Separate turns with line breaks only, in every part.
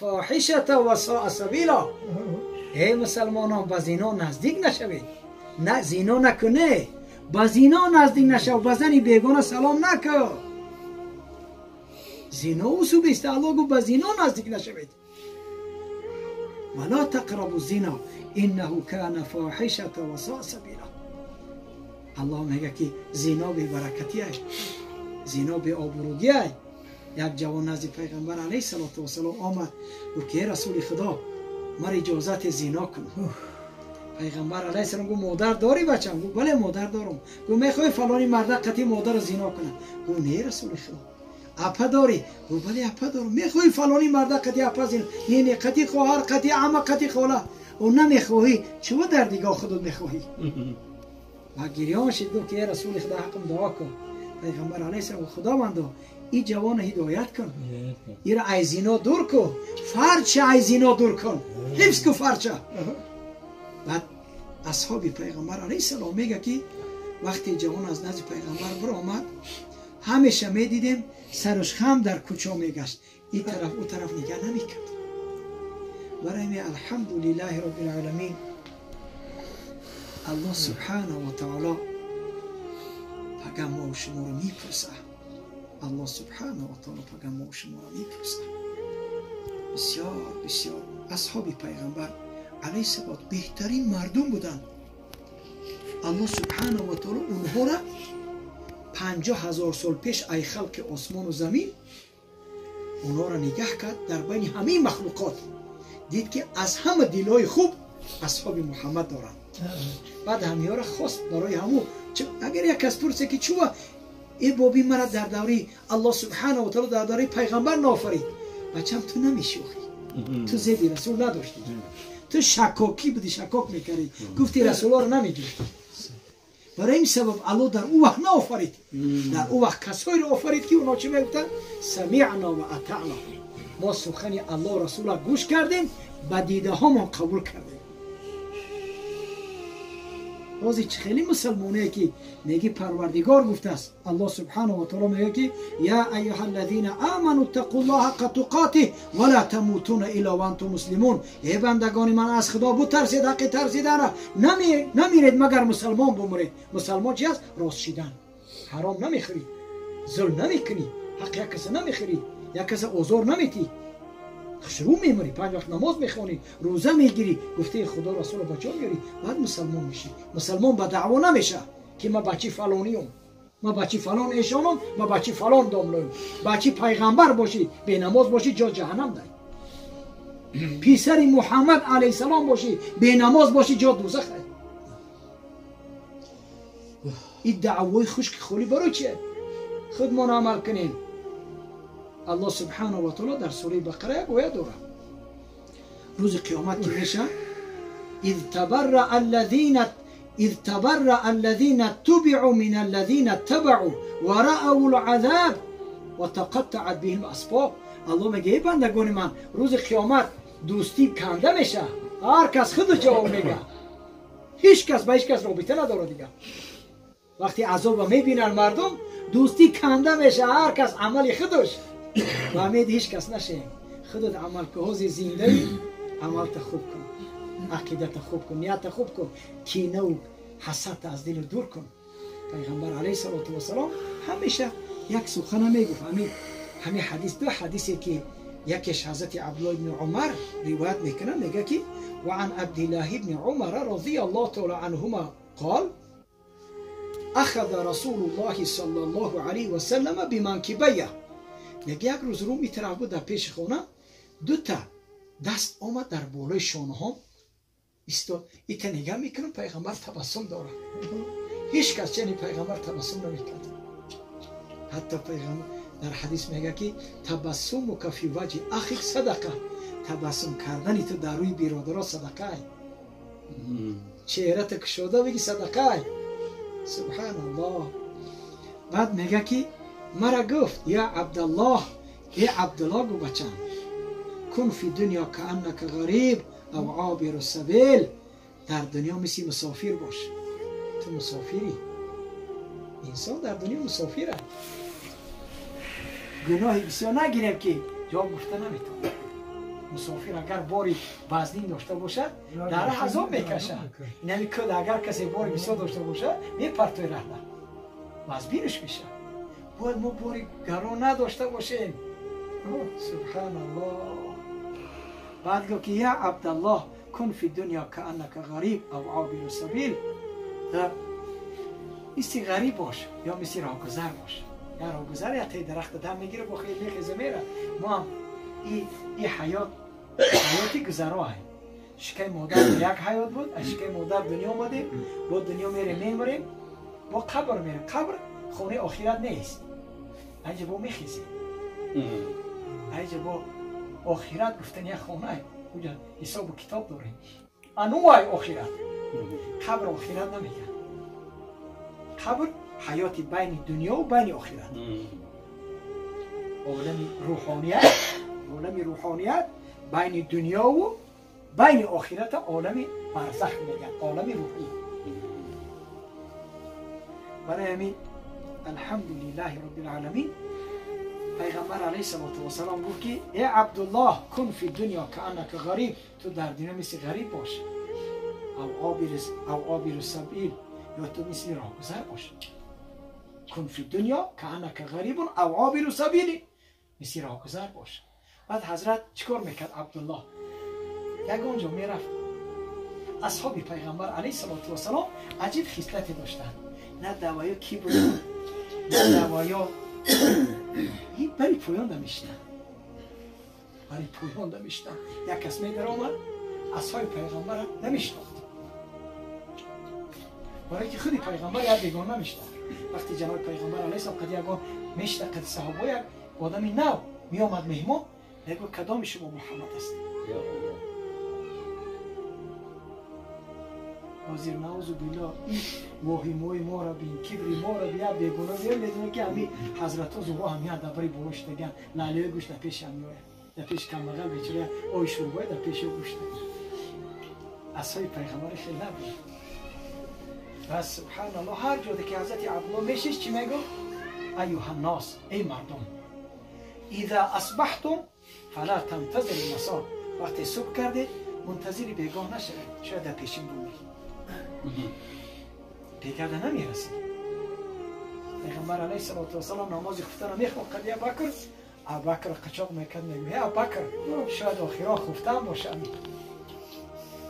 فاحشة وساء سبیلا. ای مسلمانان به زنا نزدیک نشوید، نه زنا نکنه، به زنا نزدیک نشو، به زنی بیگانه سلام نکن. زنا اصول است. الله گفت به زنا نزدیک نشوید. ولا تقربوا الزنا انه كان فاحشة وساء سبیلا. الله میگه که زنا بی برکتی است، زنا بی آبرویی است. یک جوان نزد پیغمبر علیه الصلاة والسلام آمد، گفت که رسول خدا مرا اجازت زنا کن. پیغمبر علیه السلام گفت مادر داری بچم؟ گفت بله مادر دارم. گفت میخوای فلانی مرد قطعی مادر زنا کنه؟ گفت نه رسول خدا. اپا داری؟ گفت بله اپا دارم. میخوای فلانی مرد قطعی اپا زنا؟ نه نه، قطعی خواهر، قطعی عمه، قطعی خاله. او نمیخواهی چه در دیگاه خودت میخواهی؟ و گریان شد، گفت که رسول خدا حقم دعا کن. پیغمبر علیه السلام خداوندا این جوان هدایت کن، این را از زنا دور کن، فرچه از زنا دور کن، حفظ کن فرچه. بعد اصحاب پیغمبر علیه السلام میگه که وقتی جوان از نزد پیغمبر بر آمد، همیشه میدیدیم سرش خم در کوچه میگشت، این طرف او طرف نگاه نمیکرد. برای می الحمدلله رب العالمین الله سبحانه و تعالی پگه ما و شما رو میپرسه. الله سبحانه و تعالی پگه ما و شما رو میپرسه. بسیار بسیار اصحاب پیغمبر علیه السلام بهترین مردم بودن. الله سبحانه و تعالی اونها را 50,000 سال پیش ای خلق آسمان و زمین اونها را نگاه کرد، در بین همه مخلوقات دید که از همه دلهای خوب اصحاب محمد دارند. بعد همه را خواست برای همو. اگر یک کس پرسه که چوه ای بابی مرا در دوری الله سبحانه و تعالی در دوری پیغمبر نافرید، بچم تو نمیشوخی، تو زیدی رسول نداشتی، تو شکاکی بودی، شکاک میکردی، گفتی رسول را نمیگرفتی. برای این سبب الله در او وقت نآفرید، در او وقت کسایی را آفرید که اونا چی میگفتن؟ سمعنا و اطعنا. ما سخن الله و رسول را گوش کردیم، به دیده هامون قبول کردیم. روزی چه خیلی مسلمانه که میگی پروردگار گفته است، الله سبحانه و تعالی میگه که یا ایها الذین آمنوا اتقوا الله حق تقاته ولا تموتون الا وانتم مسلمون. ای بندگان من از خدا بترسید، حق ترسیدن را نمیرید مگر مسلمان بمرید. مسلمان چی است؟ راست شدن، حرام نمیخوری، ظلم نمیکنی، حق یک کس نمیخوری، یک کس آزار نمیتی، خوشرو میمری، 5 وقت نماز میخوانی، روزه میگیری، گفته خدا رسول به جا میاری، بعد مسلمان میشی. مسلمان به دعوا نمیشه که ما بچی فلانیم، ما بچی فلان ایشانم، ما بچی فلان داملویم. بچی پیغمبر باشی به نماز باشی جا جهنم داری. پیسر محمد علیه السلام باشی به نماز باشی جا دوزخ داری. این دعوای خشک خالی برای چیه؟ خودمان عمل کنیم. الله سبحانه و تعالی در سوره بقره یک آیه داره. روز قیامت که میشه اذ تبرأ الذین اتبعوا من الذین اتبعوا ورأوا العذاب وتقطعت بهم الاسباب. الله میگه ای بندگان من، روز قیامت دوستی کنده میشه، هر کس خودش جواب میگه، هیچ کس به هیچ کس رابطه نداره دیگه. وقتی عذاب میبینن مردم دوستی کنده میشه، هر کس عمل خودش. و امید هیچ کس نشه، خودت عمل که حوزی زنده ای عملت خوب کن، عقیدت خوب کن، نیت خوب کن، کینه و حسد از دل دور کن. پیغمبر علیه الصلاة والسلام همیشه یک سخن میگفت. همین حدیث، دو حدیثی که یکیش حضرت عبدالله بن عمر روایت میکنه، میگه که وعن عبدالله بن عمر رضی الله تعالی عنهما قال اخذ رسول الله صلی الله علیه و سلم بمنکبیه. میگه یک روز رو میطرف بود در پیش خانه، دو تا دست آمد در بالای شانه ها ایستاد. ایتا نگاه میکنم پیغمبر تبسم داره. هیچ کس چنین پیغمبر تبسم نمیکرد. حتی پیغمبر در حدیث میگه که تبسمک فی وجه اخیک صدقه، تبسم کردن تو در روی برادرها صدقه. چهره کشوده بگی صدقه. سبحان الله. بعد میگه که مرا گفت یا عبدالله، ای عبدالله گو بچم، کن فی دنیا کأنک غریب او عابر السبیل. در دنیا مثل مسافر باش، تو مسافری. انسان در دنیا مسافره. گناهی بسیار نگیریم که جواب گفته نمیتونم. Мусофир агар бори вазнин дошта бошад, дар раҳ азоб мекашад. Инами кӯд агар касе бори бисёр дошта бошад, мепартои раҳда, вазбинаш мешавад. Бояд мо бори гарон надошта бошем. Субҳаналлоҳ. Баъд гуфт ки я Абдаллоҳ кун фи дунё кааннака ғариб ав обиру сабил. Мисли ғариб бош ё мисли роҳгузар бош. Я роҳгузар я таи дарахта дам мегира, бо хел мехеза мера. Мо ҳам и ҳаёт ҳаёти гузароҳ. Шикаи модар як ҳаёт буд, аз шикаи модар дунё омадем, бо дунё мерем, мемирем, бо қабр мерем. Қабр хонаи охират нест. Айҷа бо мехезем. Айҷа бо охират гуфтан як хона, уҷа ҳисобу китоб дорем. Анувай охират. Қабр охират намегӯяд. Қабр ҳаёти байни дунёву байни охират. Олами рӯҳоният, олами рӯҳоният байни дунёву байни охирата олами барзах мегӯяд, олами рӯҳӣ. Барои ҳамин алҳамдулиллаҳи роббил оламин пайғамбар алайҳиссалоту вассалом гуфт ки э Абдуллоҳ кун фи дунё кааннака ғариб, ту дар дунё мисли ғариб бош, ав обиру сабил, ё ту мисли роҳгузар бош. Кун фи дунё кааннака ғарибун ав обиру сабили, мисли роҳгузар бош. Баъд ҳазрат чӣ кор мекард Абдуллоҳ? Ягон ҷо мерафт. Асҳоби пайғамбар алайҳиссалоту вассалом аҷиб хислате доштанд. На давоё кибр, на давоё бари поён дамешинанд, бари поён дамешинанд. Як кас медаромад, асҳоби пайғамбарро намешинохт, барои ки худи пайғамбар як бегона намешинохт. Вақте ҷаноби пайғамбар алайҳиссалом қади ягон мешина, қади саҳобо як одами нав меомад меҳмон, мегӯ кадоми шумо Муҳаммад аст? Ҳозир наузу биллоҳ ин воҳимои моро бин, кибри моро бин, як бегона бин, медонем ки ҳами ҳазратҳо зуҳо ҳамиян дар бари боло шудаган, лаълиҳои гӯшт дар пеши ҳам меояд, дар пеши камбағал бечора ои шӯрбои дар пеши ӯ гӯшт. Асҳоби пайғамбари хел набуд. Ва субҳаналлоҳ ҳар ҷоде ки ҳазрати Абдуллоҳ мешишт чӣ мегуфт? Аюҳаннос, эй мардум, иза асбаҳтум фала тантазиру масо, вақте субҳ кардед мунтазири бегоҳ нашавед, шояд дар пешин бумед, бегарда намерасид. Пайғамбар алайҳиссалоту вассалом намози хуфтанро мехонд қади Абубакр, Абубакр қачоқ мекард, мегӯяд эй Абубакр, шояд охирон хуфтан бошад.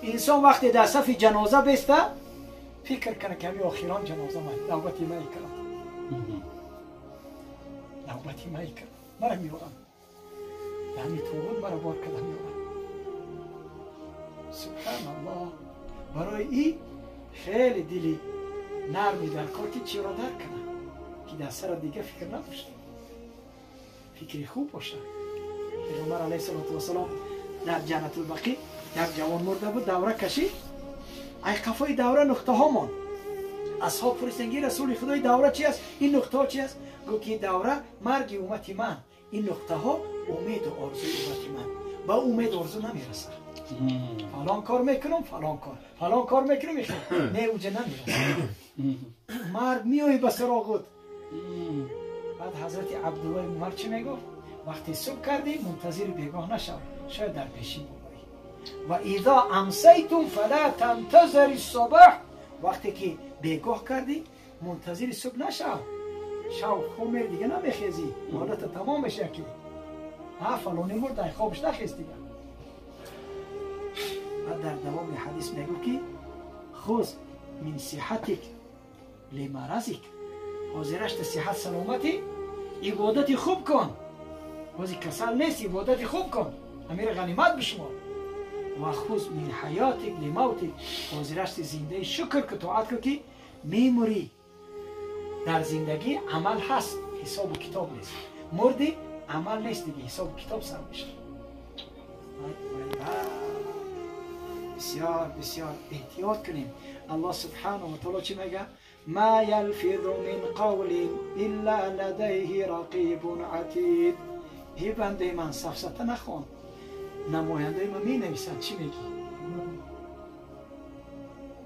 Инсон вақте дар сафи ҷаноза беста фикр кунад ки ҳами охирон ҷаноза ман, навбати ман икарад, навбати ман икарад, мара меорам, ҳами тобут мара бор карда меорам. Субҳаналлоҳ. Барои ин хеле дили нарми дар кор ки чиро дарк кунад, ки дар сара дига фикр набошад, фикри хуб бошад. Пайғамбар алайҳиссалоту вассалом дар Ҷаннатулбақӣ як ҷавон мурда буд, давра кашид, ай қафои давра нуқтаҳо монд. Асҳоб пурсиданд ки расули худои давра чи аст, ин нуқтаҳо чи аст? Гуфт ки давра марги уммати ман, ин нуқтаҳо умеду орзуи уммати ман. Ба умеду орзу намерасад. Фалон кор мекунам, фалон кор, фалон кор мекунам, не уҷа намерасад. Марг меои ба сароғут. Баъд ҳазрати Абдуллоҳи Умар чӣ мегуфт? Вақте субҳ кардӣ мунтазири бегоҳ нашав, шояд дар пешин буморӣ. Ва изо амсайтум фала тантазири субҳ, вақте ки бегоҳ кардӣ мунтазири субҳ нашав, шав хоб мери дига намехезӣ, ҳолата тамом мешавад ки ҳа фалони мурд, ай хобш нахез дига. Баъд дар давоми ҳадис мегӯ ки хуз мин сиҳатик лимаразик, ҳозирашта сиҳат саломатӣ, ибодати хуб кун, ҳозир касал нест, ибодати хуб кун, амира ғанимат бишумор. Ва хуз мин ҳаётик лимавтик, ҳозирашти зиндаи шукр ку, тоат ку ки мемурӣ. Дар зиндагӣ амал ҳаст, ҳисобу китоб нест. Мурдӣ амал нест дига, ҳисобу китоб сар мешавад. بسیار بسیار احتیاط کنیم. الله سبحانه و تعالی چی میگه؟ ما یلفظ من قول الا لدیه رقیب عتید. ای بنده من سفسطه نخوان، نماینده من می نویسند چی میگی.